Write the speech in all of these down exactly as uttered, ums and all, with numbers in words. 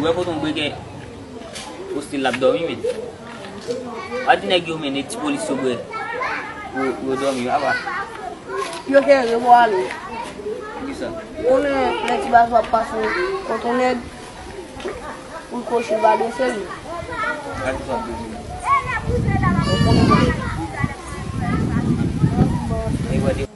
Wè kote yon brekè ostil l ap dòmi, men. Pa di nèg yo, men, e ti polis yo, bre. Yo, yo dòmi, apa. Yo te revwale. Poukisa? Konnen lè Ti Bazou ap pase kote yon nèg, pou l koche, l pa gen sèl li. Gade sa, nèg wè de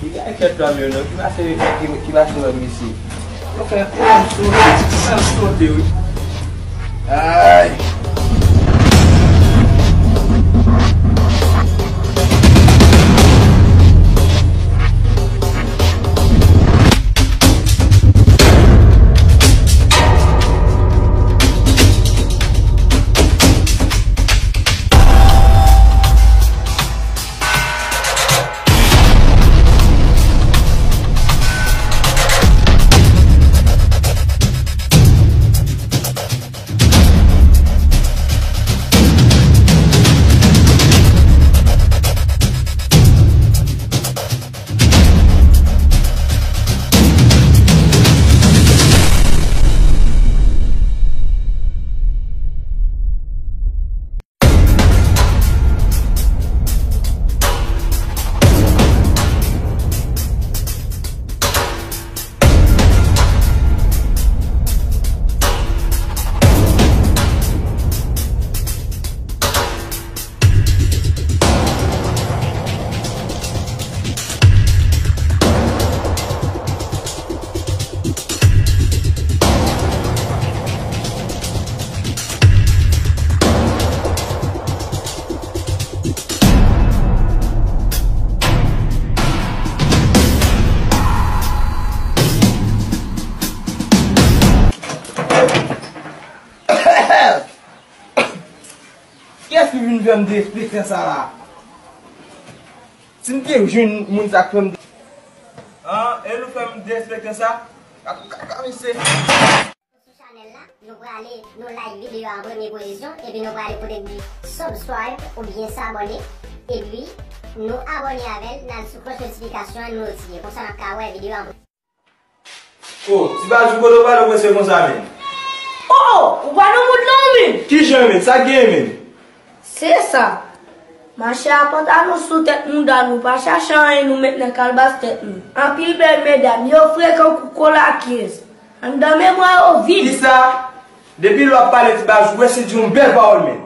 Ki kay fèt dòmi yo non, ki pase, ki, ki pase wè misye. Yo fè kòm sote, san sote wi. Ay. Kiyès ki vin fè m derespektan sa la? Si m te jwenn moun sa k fè m de- An, e nou fè m derespektan sa? Ka, ka, ka, misye. Sou chanèl la, nou prale, nou like videyo an premye pozisyon, epi nou prale kote k di subscribe oubyen s'abonner, epi nou abòne avè l, n al sou klòch notifikasyon an, nou retire. Konsa n ap ka wè videyo an premye. O, Ti Bazou, kote w prale w prese konsa, men? O, o, ou pa nan mood la, ou menm? Kijan, men? Sa k genyen, men? Se sa. Mache a pantalon sou tèt mouda nou, pa chache anyen nou met nan kalbas tèt nou. Anpil bèl medam, yo frekan kou kola kenz. Anndan memwa yo vid. Kisa? Depi lè w ap pale, Ti Bazou, w esi di yon bèl pawòl, men.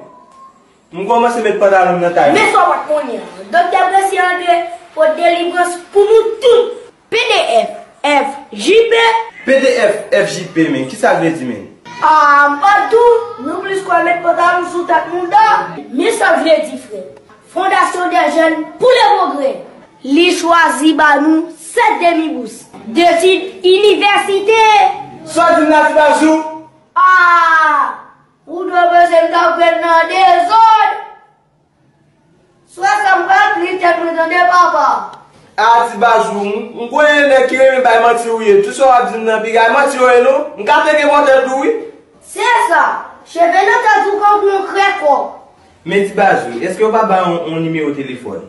M kòmanse met pantalon m nan tay mwen. Men sa w pa t konnen an. Doktè Presi Andre pote delivrans pou nou tout. P D F, F J P. P D F, F J P, men, kisa l vle di, men? A, m pa t di w, nou plis kwè met pantalon sou tèt mouda. Men sa l vle di, frè. Fondasyon dè jèn pou le pwogrè. Li chwazi ba nou sèt demi bous detid inivèsite. Sa w di m la, Ti Bazou? A! Ou dwe panse m t ap ret nan dezòd. Swè sa m pral pli tèt mwen tande papa. A, Ti Bazou, m, m konnen nèg ki renmen bay manti ou ye. Tout sa w ap di m nan piga, manti yo ye non. M ka pete bòtèl tou wi. Se sa. Cheve nan tèt ou kankou yon krèkò. Men Ti Bazou, èske w pa ba yon, yon nimewo telefòn?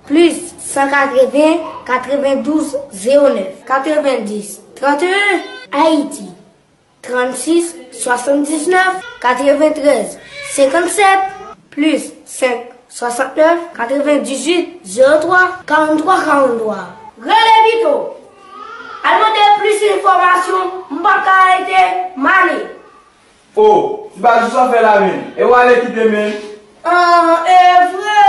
Plis san katreven, katrevendouz, zewo nèf, katrevendis, tranteyen, Ayiti. Trannsis, swasanndiznèf, katreventrèz, senkannsèt, plis senk, swasantnèf, katrevendizuit, zewo twa, karanntwa, karanntwa. Rele pito. Al mande plis enfòmasyon, m p ap ka rete, m ale. O, Ti Bazou, sa w fè la menm? E w ale kite m menm? An, e vre?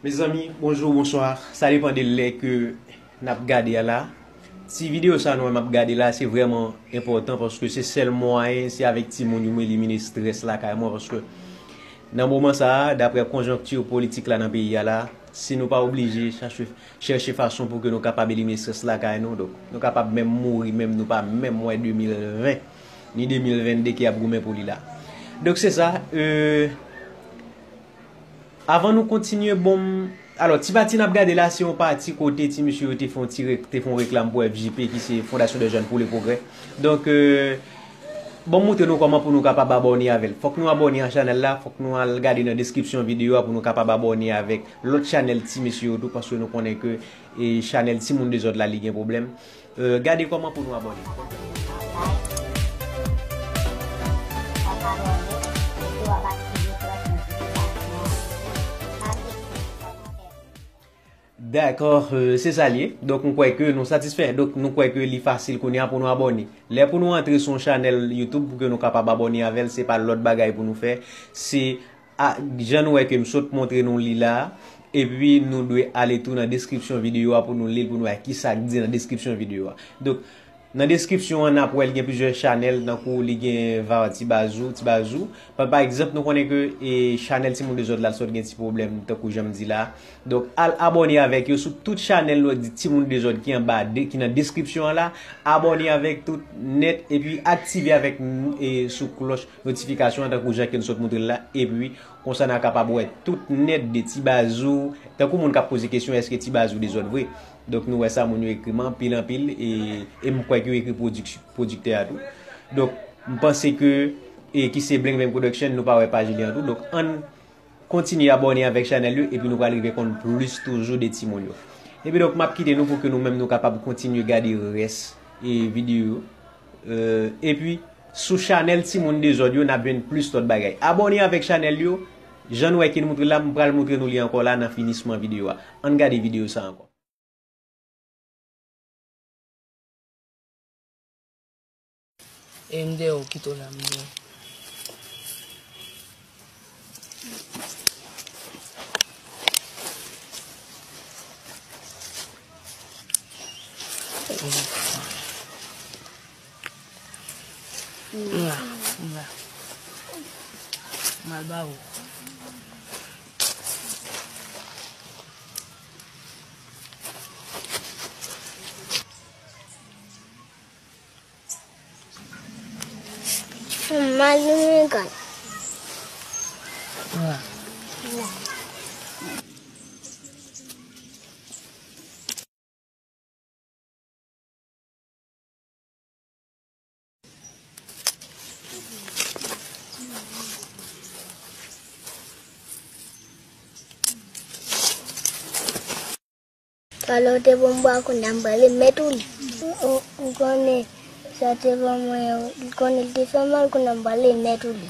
Mezanmi, bonjou, bonswa. Sa depann de lè ke n ap gade a la. Ti videyo sa nou wè m ap gade la, se vrèman enpòtan paske se sèl mwayen, se avèk timoun yo m elimine estrès lakay mwen paske nan moman sa a, daprè konjonkti politik la nan peyi a la, si nou pa oblije chache, chèche fason pou ke nou kapab elimine estrès lakay nou, donk nou kapab menm mouri, menm nou pa menm wè de mil ven, ni de mil venn de ki ap goumen pou li la. Donk se sa, euh, Avan nou kontinye, bon, m, alò, ti pati n ap gade la, se yon pati kote ti mesye yo te fè yon ti rek-, te fè yon reklam pou F J P, ki se Fondation des Jeunes pour le Progrès. Donk, euh, bon, m montre nou kòman pou nou kapab abòne avè l. Fòk nou abòne a chanèl la, fòk nou al gade nan deskripsyon videyo a pou nou kapab abòne avèk lòt chanèl ti mesye yo tou, paske nou konnen ke, e, chanèl Timoun Dezòd la, li gen pwoblèm. Euh, gade kòman pou nou abòne. Dakò, euh, se sa l ye. Donk, m kwè ke nou satisfè. Donk, nou kwè ke li fasil kounye a pou nou abòne. Lè pou nou antre sou yon chanèl YouTube pou ke nou kapab abòne avè l, se pa lòt bagay pou nou fè. Se a, jan nou wè ke m sot montre nou li la, epi nou dwe ale tou nan deskripsyon videyo a pou nou li l, pou nou wè kisa k di nan deskripsyon videyo a. Donk, nan deskripsyon an, n ap wè l gen plizyè chanèl, tankou li gen Var Ti Bazou, Ti Bazou. Pa, pa egzanp, nou konnen ke, e, chanèl Timoun Dezòd la, l sot gen ti pwoblèm, tankou jan m di la. Donk, al abòne avèk yo sou tout chanèl nou di Timoun Dezòd ki anba de, ki nan deskripsyon an la. Abòne avèk tout nèt, epi aktive avèk n-, e, sou klòch notifikasyon an, tankou jan ke n sot montre l la, epi konsa n a kapab wè tout nèt de Ti Bazou, tankou moun k ap poze kesyon, èske Ti Bazou dezòd vre? Donk, nou wè sa moun yo ekri m anpil, anpil, e, e m kwè ke yo ekri pwodik-, pwodiktè a tou. Donk, m panse ke, e, ki se Bling Bling Production, nou pa wè paj li an tou. Donk, ann kontinye abòne avèk chanèl yo, epi nou pral rive konn plis toujou de timoun yo. Epi donk, m ap kite nou pou ke nou menm nou kapab kontinye gade rès, e, videyo yo. Euh, epi, sou chanèl Timoun Dezòd yo, n ap jwenn plis lòt bagay. Abòne avèk chanèl yo, jan nou wè ke n montre la, m pral montre nou li ankò la nan finisman videyo a. Ann gade videyo sa ankò. E m dèyè w, kite w la, m dèyè w. M la, m la. M al ba ou. Fè m mal nan menm gad. Wa. Talè w te ban m bwa, kounye a m prale mèt ou li. Ou, ou konnen sa te ban mwen, ou konnen l te fè mal, kounye a m prale mèt ou li.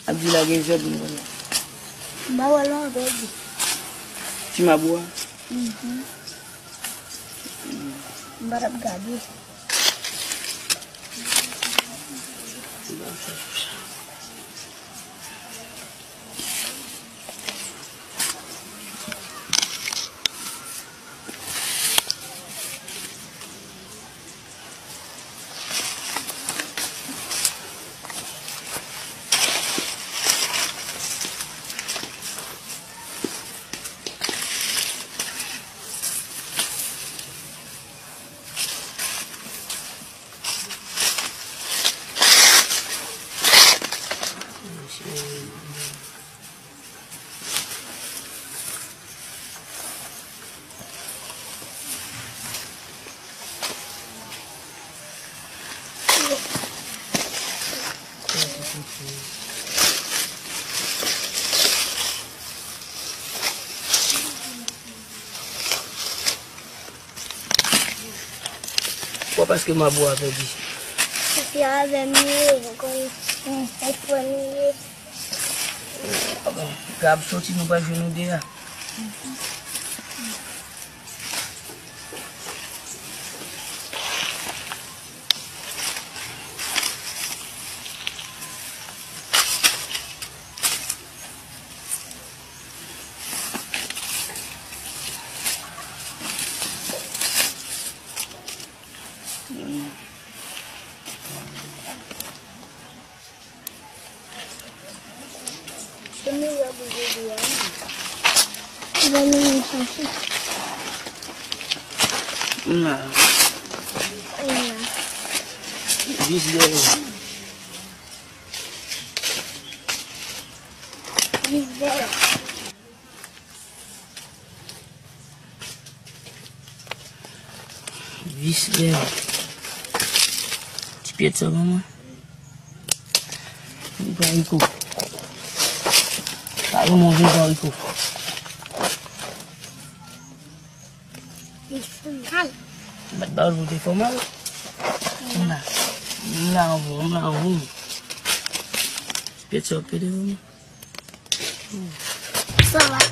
Abdi la gen zèb, m konnen. M pa wè l ankò, Abdi. Ti mabou a? Mhm. M pa t ap gade. Bon, paske mabou a pèdi. Paske avè m li ye, m konn, m konn frè m li ye. Gab soti, nou pral jwe nou de a. Ban nou yon chache. Nan. Vis dèyè. Vis dèyè. Vis dèyè. Ti pyè sa, manman. Li pa Rico. Pa gen manje pa Rico. Li fè mal. Bat ba ou te fè mal. M la. M la, m la, m la. Ti pyè sa, pede, manman. Sa va.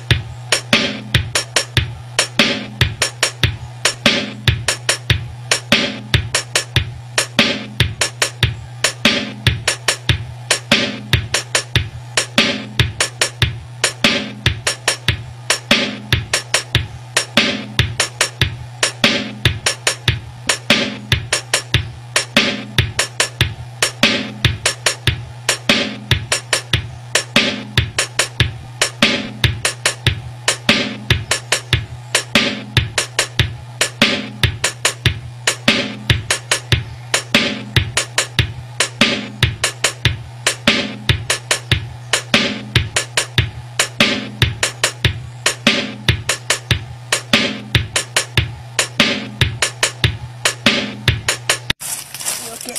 Ok.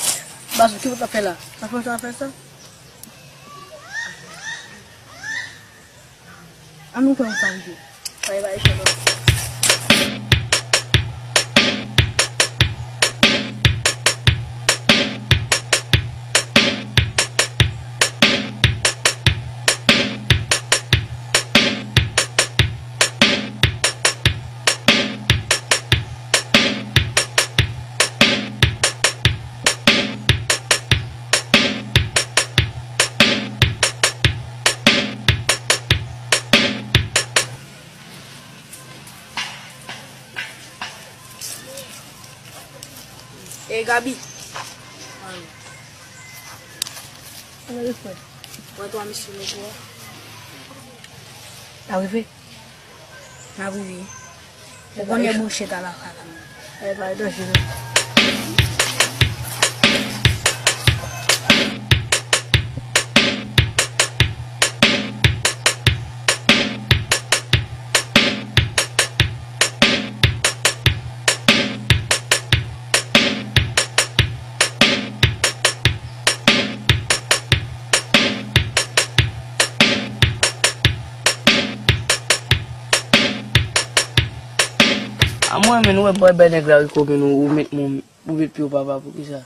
Baz, ki w t ap fè la? Sa fè sa, fè sa? An nou fè yon sa, wi. Bay, bay, fè yon. Ey, Gaby. Mwen twa mesye nou twa. N ap rive. N ap rive. Ou konnen bouche ta la fala. E pa danje non. A mwen menm, ou wè bòy bèl nèg la, Rico, menm ou, ou met mwen, ou met pye w papa, poukisa?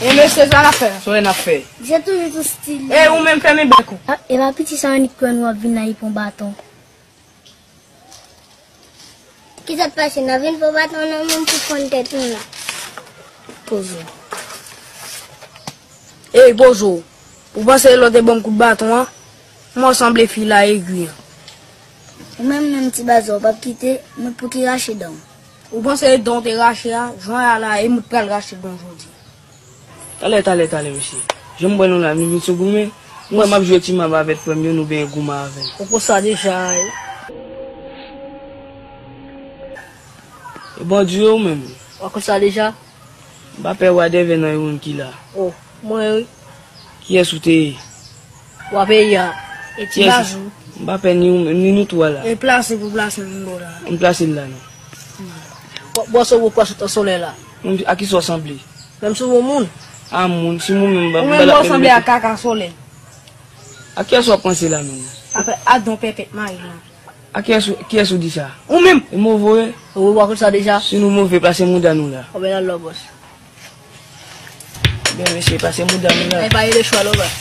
E mesye, sa n ap fè? Sa n ap fè? Je toujou tou style. E ou menm, fèmen bèk ou. Ah, e pa piti sa annik kwè nou ap vin la, li pran baton. Ki sa k pase? N ap vin pran baton nan men pou fann tèt nou la. Poze w. Ey, poze w. Ou panse lè w te ban m kout baton an? Mwen sanble fi la egri an. Ou menm menm ti baz ou p ap kite, mwen pou ki rache dan w. Ou panse don te rache a? Jan a la, e m t pral rache don jodi. Talè, talè, talè, mesye. Jan m wè nou la, nou vin sou goumen. M wè m ap jwe ti mab avèk frè m yo, nou benyen goumen avè m. Ou konn sa deja, wi. E Bondye ou menm? Ou konn sa deja? M pa pè wadèvè nan yon moun ki la. Oh, mwen wi. Kiyès ou te ye? W ap peye a. E ti Kiyès ou? Bazou. M pa pè ni ou menm, ni nou twa la. E plase pou plase m do la. M plase l la non. Bò, bò sou bò pwasou tan solèy la. Menm a kisa w sanble? Menm sou yon moun. A moun, si moun menm, m pa, ou m pa menm la bò menm sanble a kaka solèy. A kiyès w ap panse la menm? A fè, a don pèpèt mari la. A kiyès ou, kiyès ou di sa? Ou menm. E move, wi. Ou wè konn sa deja. Si nou move, plase mouda nou la. Ou byen al lò, bòs. Byen, mesye, plase mouda nou la. E pa rele chwa lò, bòs.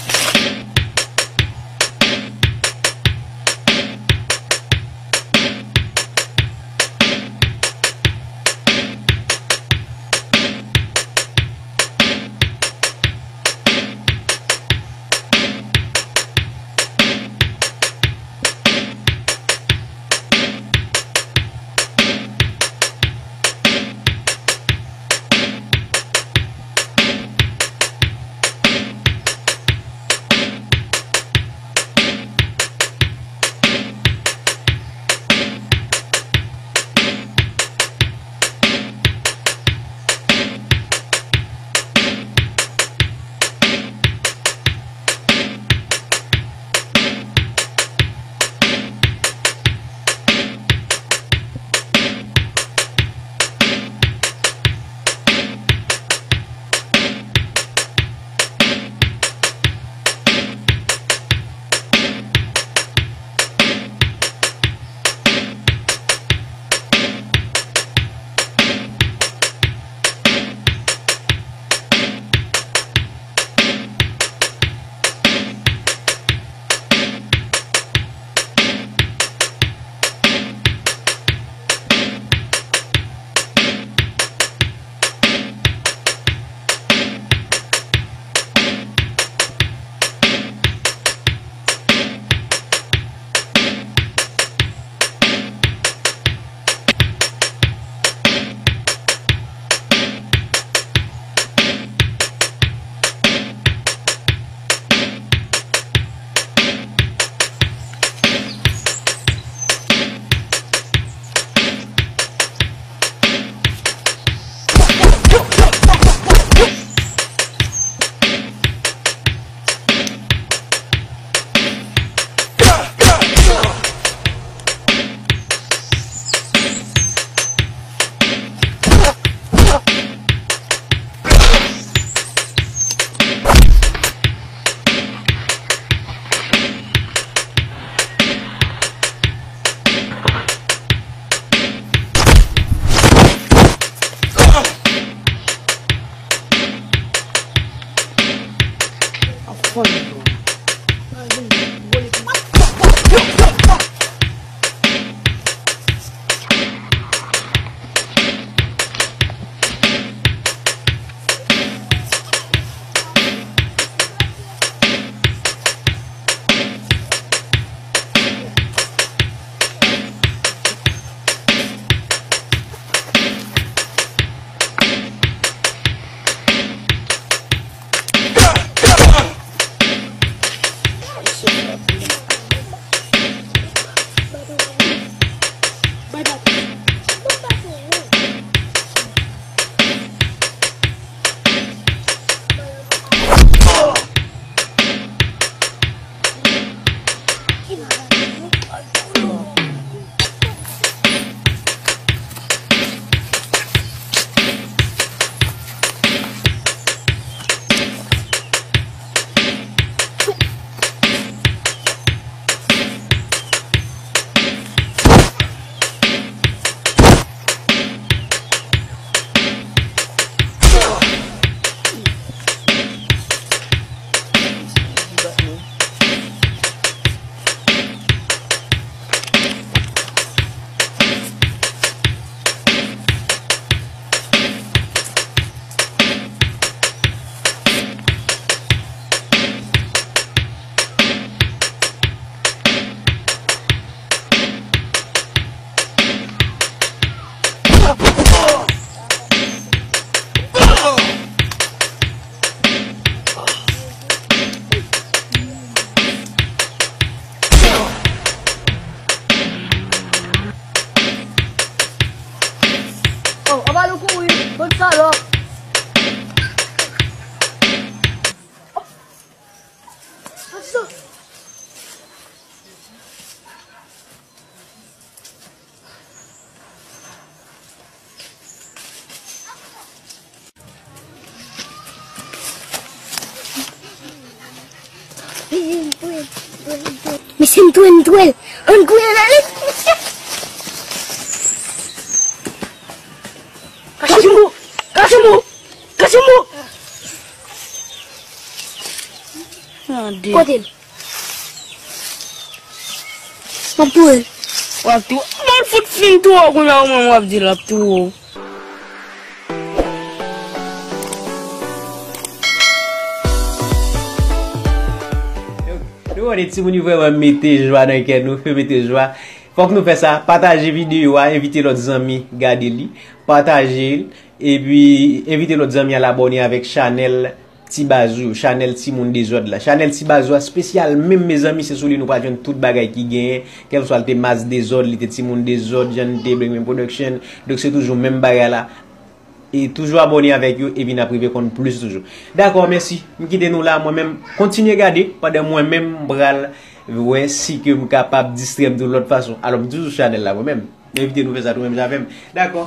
Twin, twin. Ann kouye nan li. Kachimo! Kachimo! Kachimo! Tande. Kote l? M ap touye l. W ap touye. Bon, l fout fin touye w kounye a, ou menm w ap di l ap touye w. Nou konnen timoun yo vrèman mete jwa nan kè nou, yo mete jwa. Fòk nou fè sa, pataje videyo a, envite lòt zanmi gade li, pataje l, epi envite lòt zanmi al abòne avèk chanèl Ti Baz ou yo, chanèl Timoun Dezòd la. Chanèl Ti Baz ou a espesyal menm, mezanmi, se sou li nou pral jwenn tout bagay ki genyen, kèlswa l te Mas Dezòd, li te Timoun Dezòd, jan n te Bling Bling Production. Donk, se toujou menm bagay la. E toujou abòne avèk yo, epi n ap rive konn plis toujou. Dakò, mèsi. M kite nou la, mwen menm, kontinye gade, pandan mwen menm, m pral wè si ke m kapab distrè m tou lòt fason. Alò, m toujou sou chanèl la, mwen menm. M envite nou fè sa tou menm jan avè m. Dakò.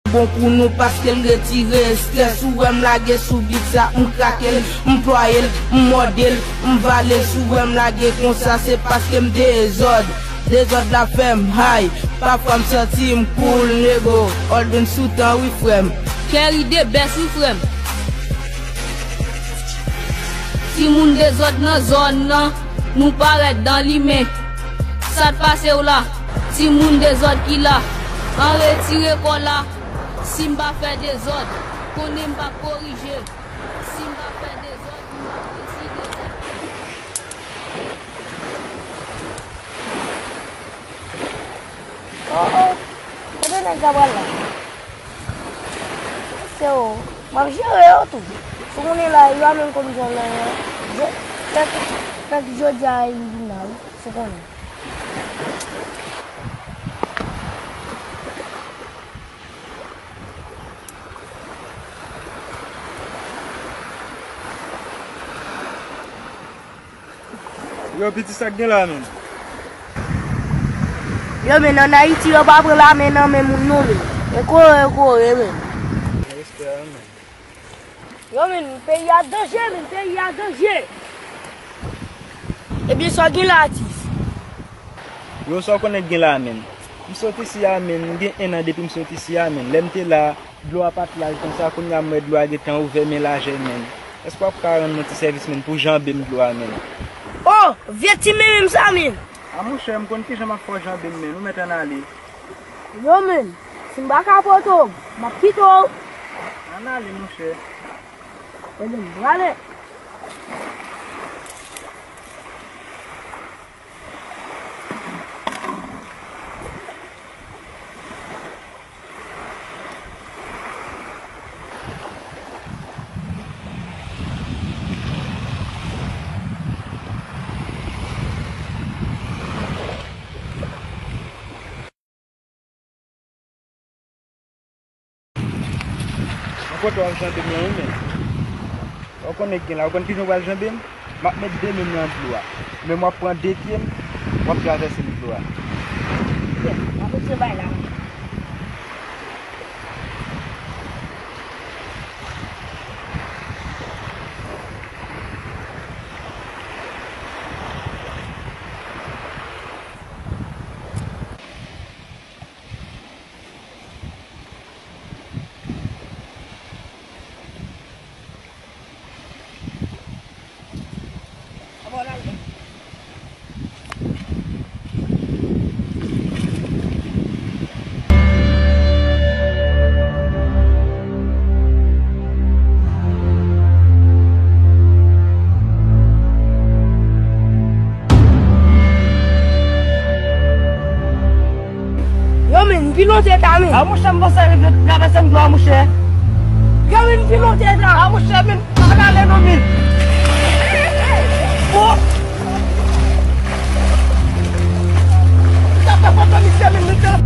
Bon pou nou paske l retire estrès. Ou wè m lage sou bit sa, m krake l, m plwaye l, m mòde l, m vale l. Si w wè m lage konsa, se paske m dezòd. Dezòd la fè m high, pafwa m santi m cool, nego. All been sou tan, wi, frè m. Kerry the best, wi, frè m. Timoun dezòd nan zòn nan, nou parèt dan limen. Sa t pase w la? Timoun dezòd ki la, an retire kò la. Si m pa fè dezòd, konnen m p ap korije. Si m pa fè dezòd, m ap retire. Oh, oh. Kote nèg sa pral la? Se yo. M ap jere yo tou. Si w konnen la, yo a menm kondisyon nan yo. Je, fèk, fèk jodi a, li vin la, wi. Si w konnen. Yo, piti, sa k gen la menm? Yo, men, ann Ayiti, yo pa pran lame nan men moun, non, men. E kore, e kore, men. Respè a, men. Yo, men, peyi a danje, men, peyi a danje. Ebyen, sa w gen la, atis? Yo, sa w konnen k gen la, men? M sot isi a, men, m gen en an depi m sot isi a, men. Lè m te la, dlo a pa t laj konsa, kounye a m wè dlo a gentan ouvè, men lajè, men. Èske w ap ka rann mwen ti sèvis, men, pou janbe m dlo a, men? Oh, vye ti menmenm sa, men. A, monchè, m konn kijan m ap fè w janbe m, men. Ou mèt ann ale. Yo, men, si m pa ka pote w, m ap kite w. Ann ale, monchè. Ebyen, m prale. Mwen kontan w ap janbe m nan, wi, men. Ou konnen gen la, ou konn kijan w pral janbe m? M ap met de men m nan dlo a. Men m w ap pran de pye m, w ap travèse m dlo a. Byen, m ap retire bay la. Yo, men, m pi lontan ta, men. A, monchè, m panse rive travèse m dlo a, monchè. Yo, men, m pi lontan ta. A, monchè, men, ann ale non, men. Oh! Sa fè foto misye, men, men, men.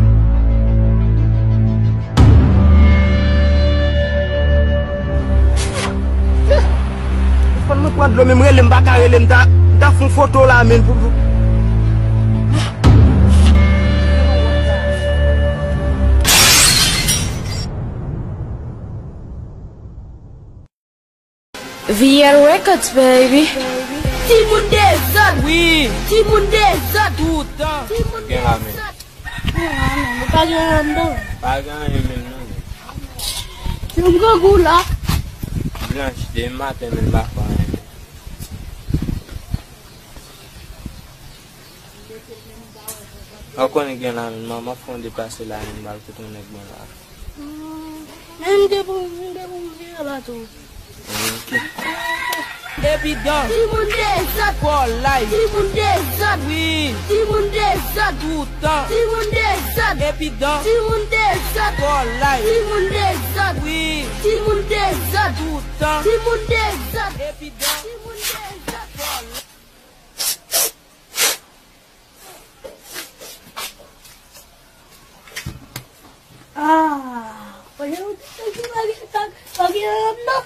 Fò mwen pran dlo, men m rele, m pa ka rele, m ta, m ta fè yon foto la, men, pou, pou. V R Records, baby. Timoun dezòd. Wi. Timoun dezòd. Toutan. Timoun dezòd. Gen la men. Gen la men. Ou pa gen anyen anndan? Pa gen anyen menm non men. Se yon grangou la. Blanch, demen maten menm pa fè anyen. Ou konnen gen la men, m ap fè yon deplase la men, m al kote yon nèg mwen la. Men m te pou, m te pou m vire la tou. Ok. Epi dan. Timoun dezòd. Kòlay. Timoun dezòd. Wi. Timoun dezòd. Toutan. Timoun dezòd. Epi dan. Timoun dezòd. Kòlay. Timoun dezòd. Wi. Timoun dezòd. Toutan. Timoun dezòd. Epi dan. Timoun dezòd. Kòlay. Ah, olha o que tá aqui, tá aqui, tá aqui, não.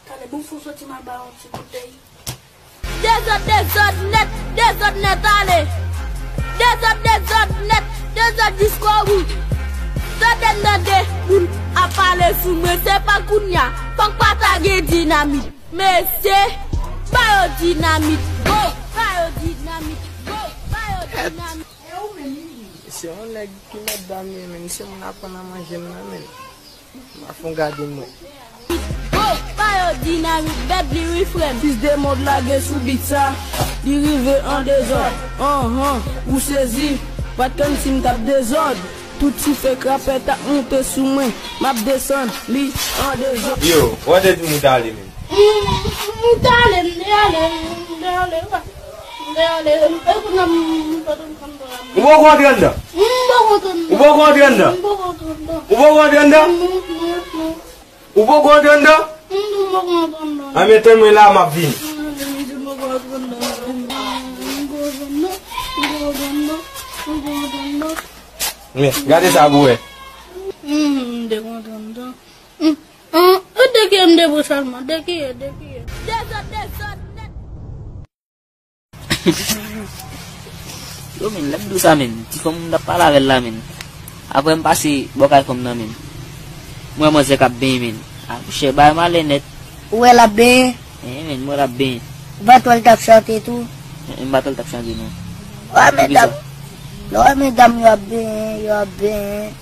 Talè, bon, fò soti mal ba yon ti boutèy. Dezòd, dezòd nèt, dezòd nèt ale. Dezòd, dezòd nèt, dezòd jisko bout. Tande, tande, moun ap pale sou mwen, se pa kounya, fòk pa ta gen dinamit. Mesye, ba yo dinamit, go! Ba yo dinamit, go! Ba yo dinamit. Se yon nèg ki mèt dam ye, men se moun aprann a manje m nan, men. M a fon gade mwen. Go! Ba yo dinamit, bèt li wi frè m. Fis de mond lage sou bit sa, li rive an dezòd. Anhan, ou sezi, pa t konn si m t ap dezòd. Tout ti fek rapè t ap moute sou mwen, m ap desann li an dezòd. Yo, ou te di m ou t ale menm? M, m t ale, m te ale, m te ale, m te ale. E kounye a m, m pa t konn pale. Ou poko antre anndan? M poko antre anndan. Ou poko antre anndan? M poko antre anndan. Ou poko antre anndan? Non, non, non. Ou poko antre anndan? M poko antre anndan. Anben tann mwen la, m ap vini. Men, gade sa pou wè. M te kontan, m te. M, an, e dekiye m te pou sèlman, dekiye, dekiye. Dezòd, dezòd nèt. Yo, men, lè m di w sa, men, ti fanm m t ap pale avè l la, men. Apre m pase bò kay fanm nan, men. M wè manzè k ap benyen, men. A, monchè, bagay malè nèt. Ou wè l ap benyen? Enhen, men, m wè l ap benyen. Ou pa t wè l t ap chante tou? Enhen, m pa t wè l t ap chante, non. Ou wè medam, lè w wè medam yo ap benyen, yo ap benyen,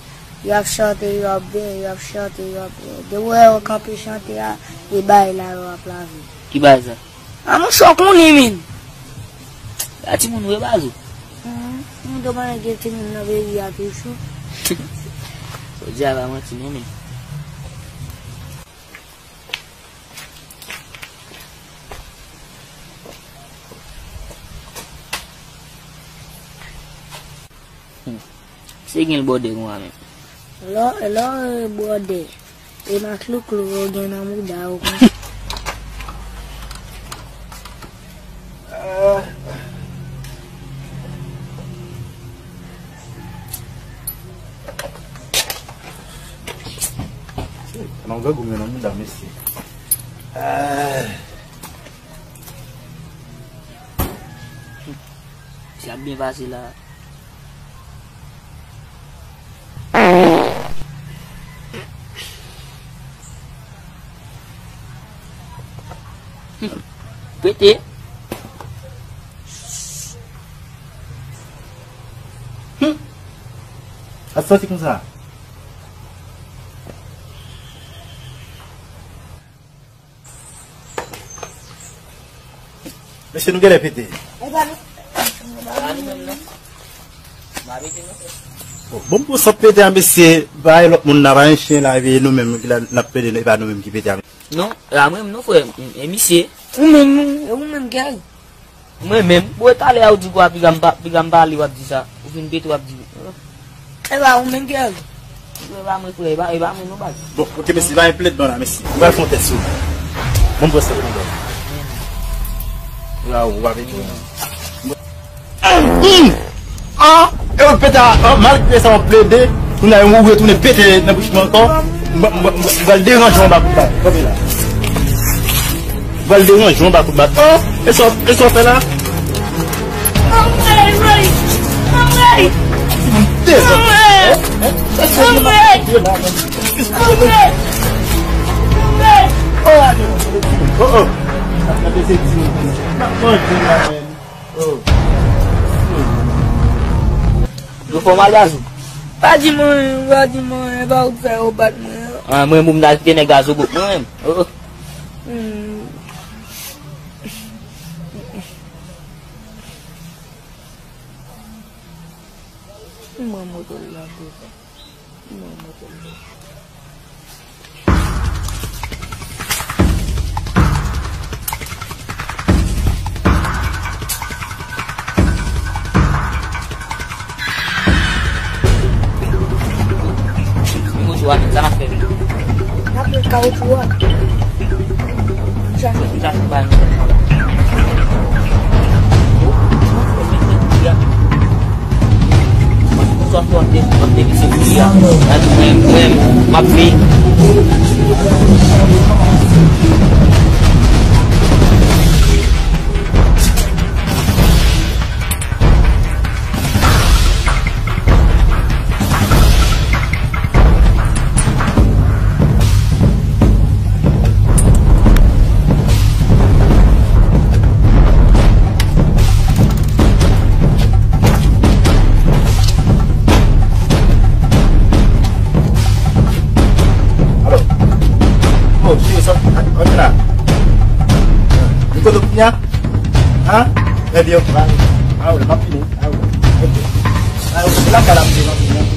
yo ap chante, yo ap benyen, yo ap chante, yo ap benyen. Depi w wè yo kanpe chante a, e bagay la yo ap lave. Ki bagay sa? A monchè, w konnen, men. A timoun, ou e baz ou? Mwen, mwen te konnen gen timoun nan peyi a toujou. Jodi a pa manti non, men. Hmm. Se gen l bòdè konsa menm. Lò, lò, bòdè. E maklouklou yo gen nan mouda yo konsa. Nan grangou m yo nan mouda, mesye. Ah. Sa ap byen pase la. Pete. Hmm. Ap sòti konsa. Mesye, nou genlè pete. E pa nou. E pa nou menm, non. Bon, bon, pou sa pete a, mesye, pa e lòt moun la, pa yon chen la, e nou menm ki la, n ap pete, e pa nou menm ki pete a. Non, e pa mwen menm, non, frè, e misye. Ou menm, ou menm, Gary. Mwen menm, bon, e talè a ou di kwa, piga m pa, piga m pale, w ap di sa. Ou fin pete, w ap di. E pa ou menm ki al. E pa mwen, frè, e pa, e pa mwen non, baz. Bon, ok, mesye, pa gen plèt ban la, mesye. Mwen pral fè yon tès sou ou. Bon, bon, sa, bon, bon. Waw, w ap ede. Hmm. Ah, e ou pete a, ah, malgre sa, w ap plede. Kounye a, ou retounen pete nan bouch mwen ankò. M, m, m, m pral deranje w anba kout bat. Kanpe la. Pral deranje w anba kout bat. Oh, e sa, e sa w fè la? Anmwey, anmwey, anmwey. Anmwey. Anmwey. Anmwey. Oh, oh. Gade se timoun. N ap manje la, menm. Oh. Yo fè w mal, Gazou? Pa di mwen, pa di mwen, e pa ou k fè yo bat mwen. Ah, mwen, pou m ta kite nèg Gazou bout mwen menm. Oh. Hmm. Mwen moto l la devan. Mwen moto l la. Mwen moto a menm, sa n ap fè menm? N ap met kawotchou a. Chache. Chache bay nou. Sòt kote, kote ki se kounye a. Mwen, mwen, m ap vin. Alo. Oh, cheri, sa, antre la. Li kote w kounya? Hein? Trè byen, a, a, w ap fini. Ah, ok. Ah, ok. L ap pale ap di, l ap di, l ap di.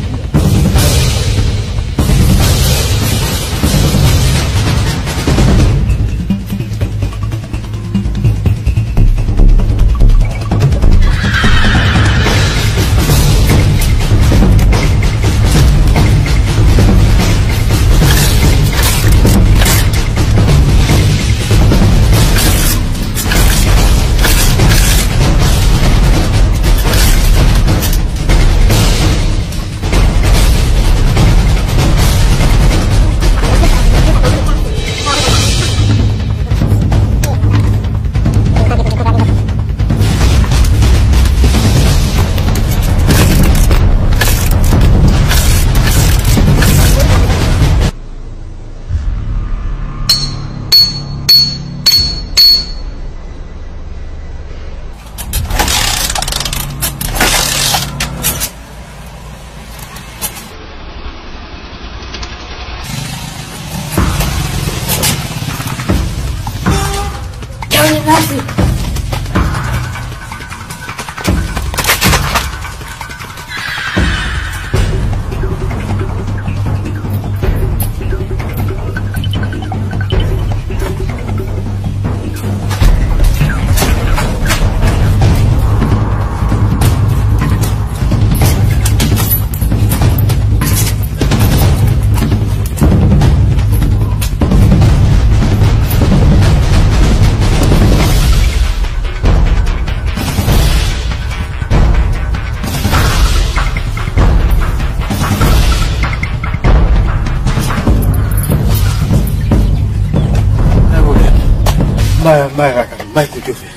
Bay, bay, bay, bay, kote yo fè.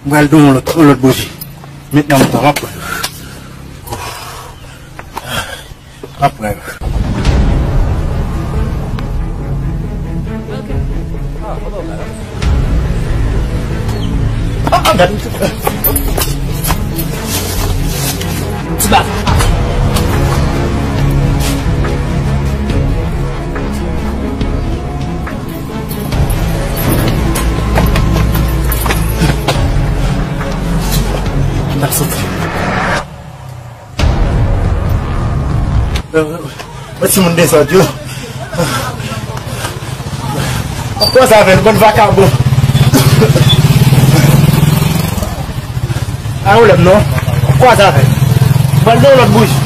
M pral don yon lòt, yon lòt bouji. Mentnan m pran, m ap pran. M ap pran. Ah, ah, gad. Ti bak. N ap soti. Mwen timoun dezòd yo. Ap kwaze avè l, bann vakabon. A yon lè m non. Ap kwaze avè l. Pral gen yon lòt bouji.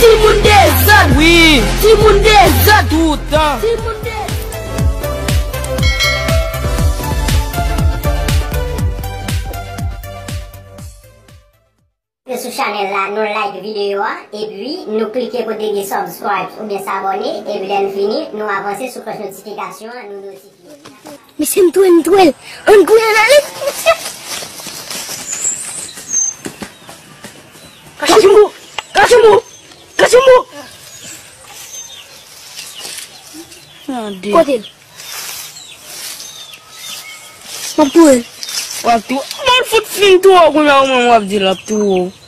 Timoun dezòd. Wi. Timoun dezòd. Toutan. Timoun dezòd. Sou chanèl la, nou like videyo a, epi nou klike kote gen subscribe oubyen s'abonner, epi lè nou fini, nou avanse sou klòch notifikasyon an, nou notifye. Mesye, m touye, m touye l. Ann goumen ale, mesye. Kachou mou! Kachou mou! Kachou mou! Kote l? M ap touye l. W ap tou. Bon, l fout fin touye w kounye a, ou menm w ap di l ap touye w.